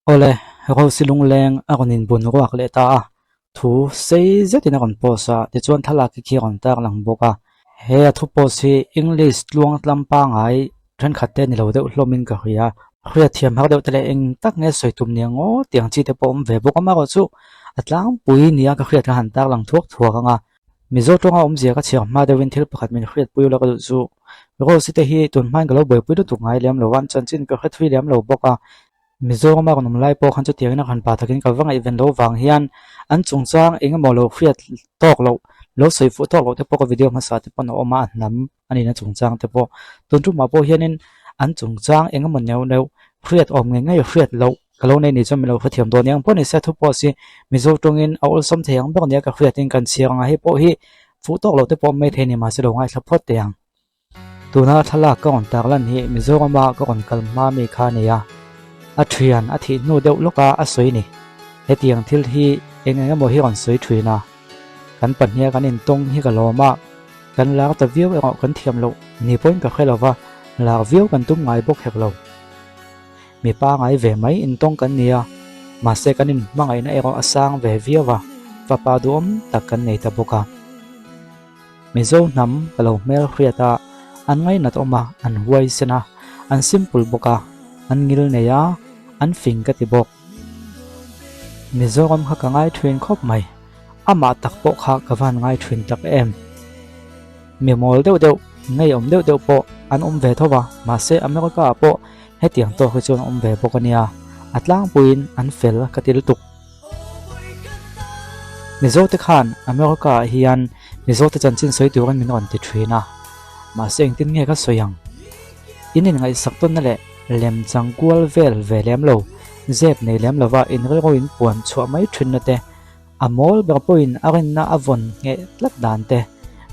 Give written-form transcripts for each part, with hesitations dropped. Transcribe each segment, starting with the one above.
Awle, Rose lungleng a rawn inbun ruak leh ta a, thu sei zetin a rawn post a, tichuan thlalak khi a rawn tarlang bawk a. He a thu post hi English tluang tlam pangngai thenkhat te ni lo deuh hlawmin ka hria. Hriat thiam har deuh te leh eng tak nge sawi tum nia ngaw tiang chi te pawh awm ve bawk a, amaherawhchu a tlangpui nia ka hriat kha han tarlang thuak thuak ang a. Mizo tawnga awmzia ka chhiar hma deuhin thil pakhat min hriatpui ula ka duh chu Rose te hi tun hmain ka lo buaipui lutuk ngai lem lo a, an chanchin ka hre thui lem lo bawk a. Mizorama rawn awm lai pawh khan chutiangin a han pa takin ka va ngaihven lo vang hian an chungchang eng emaw lo hriat tawk loh, lo sawi fuh tawk loh te pawh ka video hmasa te pawn a awm a, a hnam a nihna chungchang te pawh. Tun tumah pawh hianin an chungchang eng emaw neuh neuh hriat awm ngei ngei hriat loh ka lo nei ni chuan min lo hrethiam dawn nia. Pawh ni se thu pawh si Mizo tawngin a awlsawm thei ang bawk nia ka hriatin kan chhiar ang a, hei pawh hi fuh tawk loh te pawh awm mai thei a ni mahse lo ngaithla phawt teh ang. Tuna thlalak ka rawn tar lan hi Mizorama ka rawn kal hma mi kha a ni a, a thian a thih hnu deuh lawka a sawi ni. Hetiang thil hi eng eng emaw hi rawn sawi thin a, kan pahniha kan intawng hi ka lawm a, kan lar ta viau erawh kan thiam loh ni pawhin ka hre lo va, lar viau kan tum ngai bawk hek lo. Mi pangai ve mai intawng kan ni a, mahse kan inhmangaihna erawh a sang ve viau a, fapa duhawm tak kan nei ta bawk a. Mizo hnam ka lo hmel hriat a, an ngainat awm a, an huaisen a, an simple bawk a, an ngil nei a, an fing ka ti bawk. Mizoram kha ka ngai thin khawp mai, amah tak pawh kha ka van ngai thin tak em. Mi mawl deuh deuh, ngeiawm deuh deuh pawh an awm ve tho va, mahse America ah pawh hetiang tawk hi chuan awm ve bawk a nia, a tlangpuiin an fel ka ti lutuk. Mizo te khan America ah hian Mizo te chanchin sawi turin min rawn ti thin a, mahse engtin nge ka sawi ang? In inngaihsak tawnna leh lem chang kual vel ve lem lo, zep nei lem lova in rilru in puan chhuah mai thinna te, a mawl ber pawhin a rinna a vawn ngheh tlat dan te,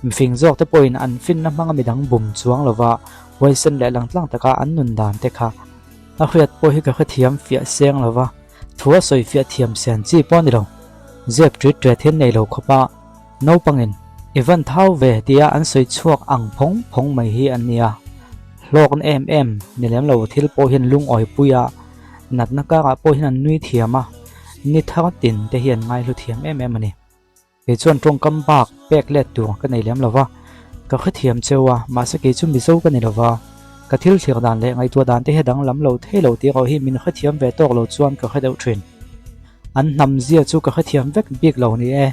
mifing zawk te pawhin an finna hmanga midang bum chuang lova huaisen leh langtlang taka an nun dan te kha a hriat pawh hi ka hrethiam fiah seng lova. Thu a sawi fiah thiam sian chi pawh a ni lo. Zep ṭit ṭet hian nei lo khawp a, naupangin i van thau ve tia an sawi chhuak ang phawng phawng mai hi an nia. Hlawkna em em ni lem lo thil pawh hian lungawi pui a, natna karah pawh hian an nui thiam a, ni thar tin te hi an ngaihlu thiam em em a ni. Kei chuan tawngkam bak pek let tur ka nei lem lo va, ka hrethiam cheu a, mahse kei chu Mizo ka ni lo va, ka thil thlir dan leh ngaihtuah dan te hi a danglam lo thei lo tih erawh hi min hrethiam ve tawk lo chuan ka hre deuh thin. An hnam zia chu ka hrethiam vek bik lo ni e,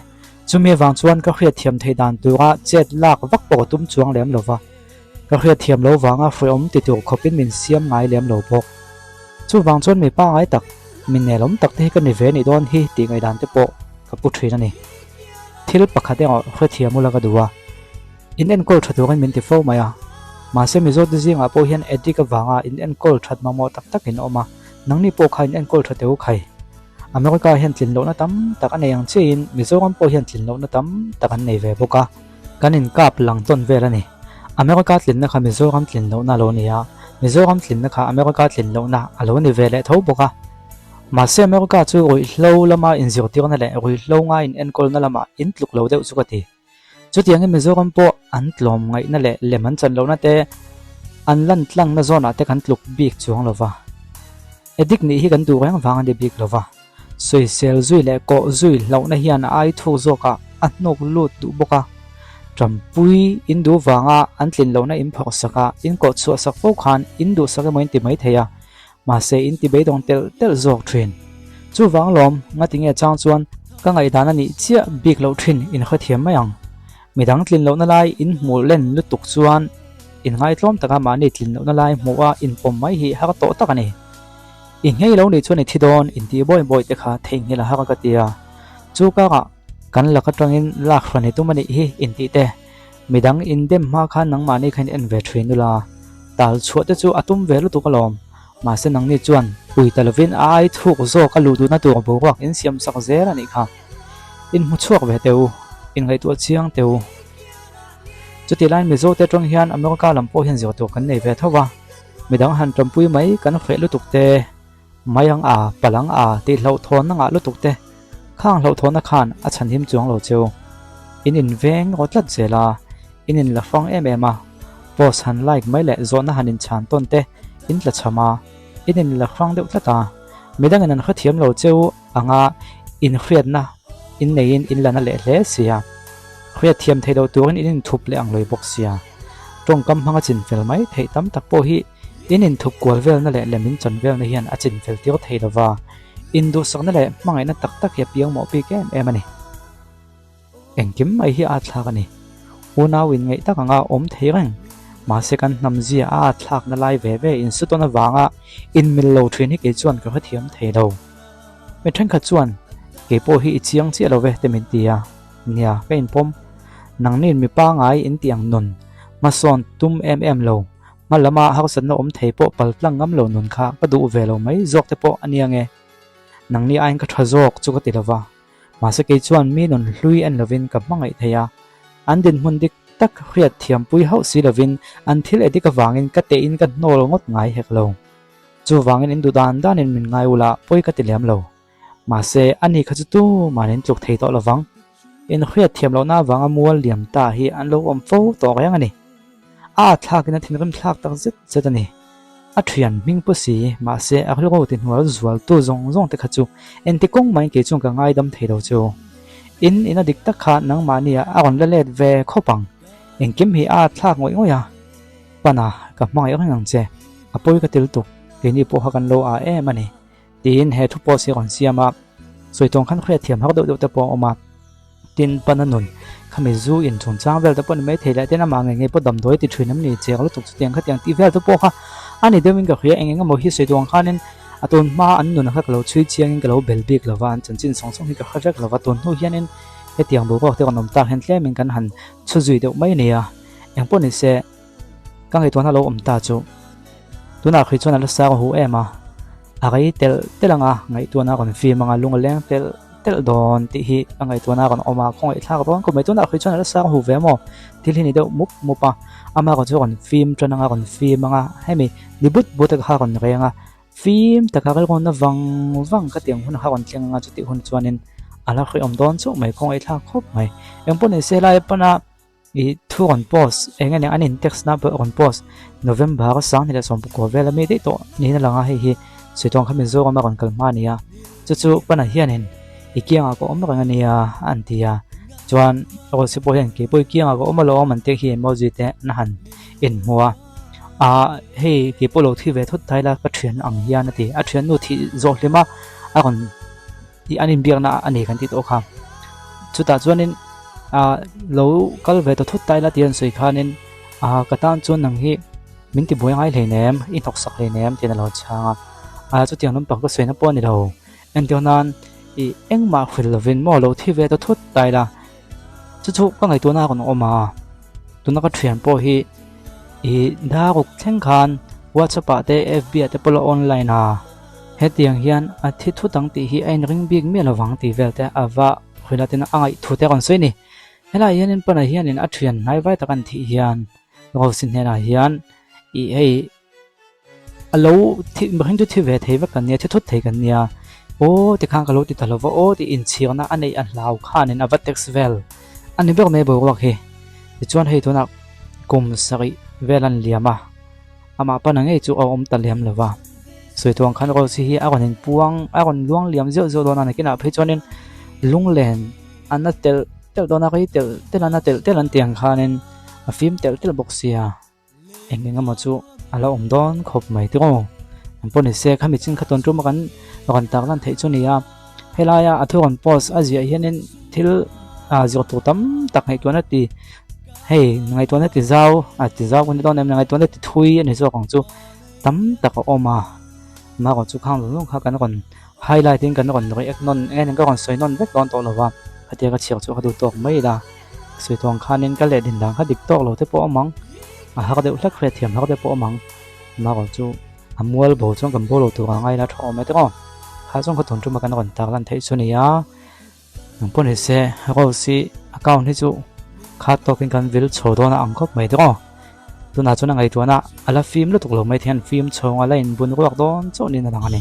chumi avang chuan ka hriatthiam theih dan tura chet lak vak pawh ka tum chuang lem lo va, ka hriatthiam lo vanga hrehawm ti tur khawpin min siam ngai lem lo bawk. Chuvang chuan mi pangai tak, mi nelawm tak te hi ka ni ve nih dawn hi tih ngaihdan te pawh ka pu thin a ni. Thil pakhat erawh hrethiam ula ka duh a, in enkawl tha turin min ti fo mai a. Mahse Mizo te zingah pawh hian addict avanga in enkawl that mamawh tak takin a awm a, nangni pawh kha in enkawl tha teu khai. America hian tlin lohna tam tak a nei ang chiahin Mizoram pawh hian tlin lohna tam tak an nei ve bawk a, kan inkap lang tawn vel a ni. America tlinna kha Mizoram tlin lohna a lo ni a, Mizoram tlinna kha America tlin lohna a lo ni ve leh tho bawk a. Mahse America chu ruihhlo lama inzirtirna leh ruihhlo ngai inenkawlna lamah intluk lo deuh chu ka ti. Chutiangin Mizoram pawh an tlawm ngaihna leh lem an chan lohna te, an lan tlangna zawnah te kan tluk bik chuang lo va. Addict nih hi kan duh reng vang a ni bik lo va. Sawisel zui leh kawh zui hlauhna hian a ai thuk zawkah a hnuk lut duh bawk a. Tampui in duh vanga an tlin lohna in phawrh sak a, in kawh chhuah sak fo khan in duhsak emaw in ti mai thei a, mahse in ti beidawng telh telh zawk thin. Chuvang lawm, ngatinge chang chuan ka ngaihdan a nih chiah bik loh thin in hrethiam mai ang. Midang tlin lohna lai in hmuh len lutuk chuan in ngaitlawm taka mahni tlin lohna lai hmuh a inpawm mai hi har tawh tak a ni. I nghei lo nih chuan i thi dawn intih bawi bawi te kha theihnghilh a har ka ti a. Chu karah kan lak atangin lak hran i tum a nih hi intih te. Midang in dem hma khan nangmahni kha in en ve thin ula, tal chhuah te chu a tum ve lutuk alawm. Mahse nangni chuan pui ta lovin a ai thuk zawk a luh duhna tur boruak in siam sak zel a nih kha. In hmu chhuak ve teh u, in ngaihtuah chiang teh u. Chutih laiin Mizo te atang hian America lam pawh hian zir tur kan nei ve tho va, midang han tanpui mai kan hreh lutuk te, Mai ang a, pal ang a tih hlauhthawnna ngah lutuk te, khang hlauhthawnna khan a chhanhim chuang lo cheu. In inveng rawh tlat zel a, in inla hrang em em a, post han like mai leh zawhna han inchhan tawn te in tla chham a, in inla hrang deuh tlat a. Midangin an hrethiam lo cheu anga inhriatna in neiin in la na leh hle sia. Hriatthiam theih loh turin in inthup leh ang lawih bawk sia. Tawngkam hmanga chinfel mai theih tam tak pawh hi in inthup kual velna leh lem in chan velna hian a chinfel tir thei lova, induhsakna leh hmangaihna tak tak hi a piang mawh bik em em a ni. Engkim mai hi a thlak a ni. Unau inngeih tak anga awm thei reng. Mahse kan hnam zia a thlakna lai ve ve insutawn avanga inmil lo thin hi kei chuan ka hrethiam thei lo. Mi thenkhat chuan kei pawh hi i chiang chiah lo ve te min ti a, nia ka inpawm. Nangni'n mi pangai in tih ang nun, hmasawn tum em em lo, hma lama harsatna awm thei pawh paltlang ngam lo nun kha ka duh ve lo mai zawk te pawh a nia nge. Nangni aiin ka tha zawk chu ka ti lo va. Mahse kei chuan mi nun hlui en lovin ka hmangaih thei a, an dinhmun dik tak hriat thiampui hauh si lovin an thil edik avangin ka tehin ka hnawl ngawt ngai hek lo. Chuvangin in duh dan danin min ngai ula pawi ka ti lem lo. Mahse ani kha chu tuman in tluk thei tawh lovang. In hriat thiam lohna avanga mual liam ta hi an lo awm fo tawh reng a ni. A atthlakin a thinrim thlak tak zet zet a ni. A thian hming pu si, mahse a rilru ti hnual zualtu zawng zawng te kha chu engti kawng mahin kei chuan ka ngaidam thei lo chu. In ina dik tak kha nangmahnia a rawn la let ve khawp ang. Engkim hi a atthlak ngawih ngawih a. Pana, ka hmangaih reng ang che. A pawi ka til tuk, keini pawh kha kan lo a em a ni. Tiin he thu post hi a rawn siam a, sawi tawng khan hriat thiam har deuh deuh te pawh a awm a. Tin, pana nun, khami zu in chungchang vel te pawh ni maithei leh tin amah ngei ngei pawh damdawi ti thin em ni cheng lutuk chutiang khatiang tih vel te pawh kha a ni deuhin ka hria eng eng emaw hi sawi tawng khanin a tun hma an nun kha ka lo chhui chiangin ka lo bel bik lova an chanchin sawng sawng hi ka hre vek lova tun hnu hianin hetiang boruak te rawn awm tak hian tlemin kan han chhu zui deuh mai a ni a, eng pawh ni se. Ka ngaihtuahna lo awm ta chu tunah khui chuan a la sang hu em a, a rei telh telh anga ngaihtuahna a rawn fim anga lung a leng telh telh dawn tih hi ka ngaihtuahna a rawn awm a, khawngaihthlak dawn khawp mai tunah khui chuan a la sang hu ve maw thil hi ni deuh mup mup a, ama rawn chu a rawn fim tan anga a rawn fim anga hemi ni but but a kha a rawn reng a, fim taka rilruanna vang vang ka tih ang hun kha a rawn thleng anga chutih hun chuanin a la hreawm dawn chauh mai khawngaihthlak khawp mai engpawh ni se lai pana. I thu rawn post eng eng an in text na pawh rawn post November a 2019 vel ami daih tawh niin a lang a hei hi Sitawng kha Mizoram a rawn kal hma a ni a chu chu pana hianin i kiangah ka awm reng a nia an ti a chuan Rosy pawh hian keipawh i kiangah ka awm alawm an tih hi emoji te an han inhmu a ah hei keipawh lo thi ve thut thai la ka thian ang hian a ti a thiannu thih zawh hlim a a rawn tih an inbiakna a nei kan tih tawh kha. Chutah chuanin ah lo kal ve ta thut ta ila tih an sawi khanin ah ka tan chuan nang hi min ti buai ngai hleinem i hnawk sak hleinem tiin a lo chhang a. Ah chutiang lampang ka sawina pawh a ni lo. Entir nan ih engmah hrilh lovin maw lo thi ve ta thut ta ila chu chu ka ngaihtuahna a rawn awm a. Tuna ka thian pawh hi ih daruk thleng khan WhatsApp ah te FB ah te pawh la online a. Hetiang hian a thi thut ang tih hi a inring bik miah lovang tih vel te a va hrilh a tin a ngaih thu te a rawn sawi a ni. Helaiah hianin Pana hianin a thian hnai vai tak an thih hian Rosy hnenah hian ih hei a lo thi mihring chu thi ve thei vek kan nia thi thut thei kan nia aw tikhan ka lo ti ta lova aw tih inchhirna a neih a hlau khanin a va text vel a ni ber mai boruak hi. Tichuan hei tunah kum sarih vel an liam a. Amah pana ngei chu a awm ta lem lo va. Sawi tuang khan Rose hi a rawn inpuang, a rawn luang liam zeuh zeuh dawn a, nakinah phei chuanin lunglen a na telh telh dawn a, rei telh telh a na telh telh an tih ang khanin a fim telh telh bawk sia. Eng eng emaw chu a la awm dawn khawp mai tiraw. An pawh ni se khami chin kha tawn tum a kan rawn tak lan theih chu a ni a. Helaia a thu rawn post a ziah hianin thil ah zir tur tam tak ngaihtuahna ti hei ngaihtuahna ti zau a ti zau ka ni dawn em ngaihtuahna ti thui a ni zawk ang chu tam tak a awm a amaherawh chu khang lung lung kha kan rawn highlight in kan rawn react nawn eng eng ka rawn sawi nawn vek dawn tawh lo va khatia ka chhiar chu ka duh tawk mai ila sawi tawng khanin ka leh din dan kha dik tawk lo te pawh a awm ang a har deuh hlek hriatthiam har te pawh a awm ang amaherawh chu. A mual bo chuan kan bo lo tur ang a ila tha awm e tiraw. Kha chuan khaw tawn tuma kan rawn tar lan theih chu nia. Nang pawh ni se Rose hi account hi chu kha tawkin kan vil chho dawn a ang khawp mai tiraw. Tunah chuan a ngaihtuahna a la fim lutuk lo mai thei an fim chhawng a la inbun ruak dawn chauh niin a lang a ni.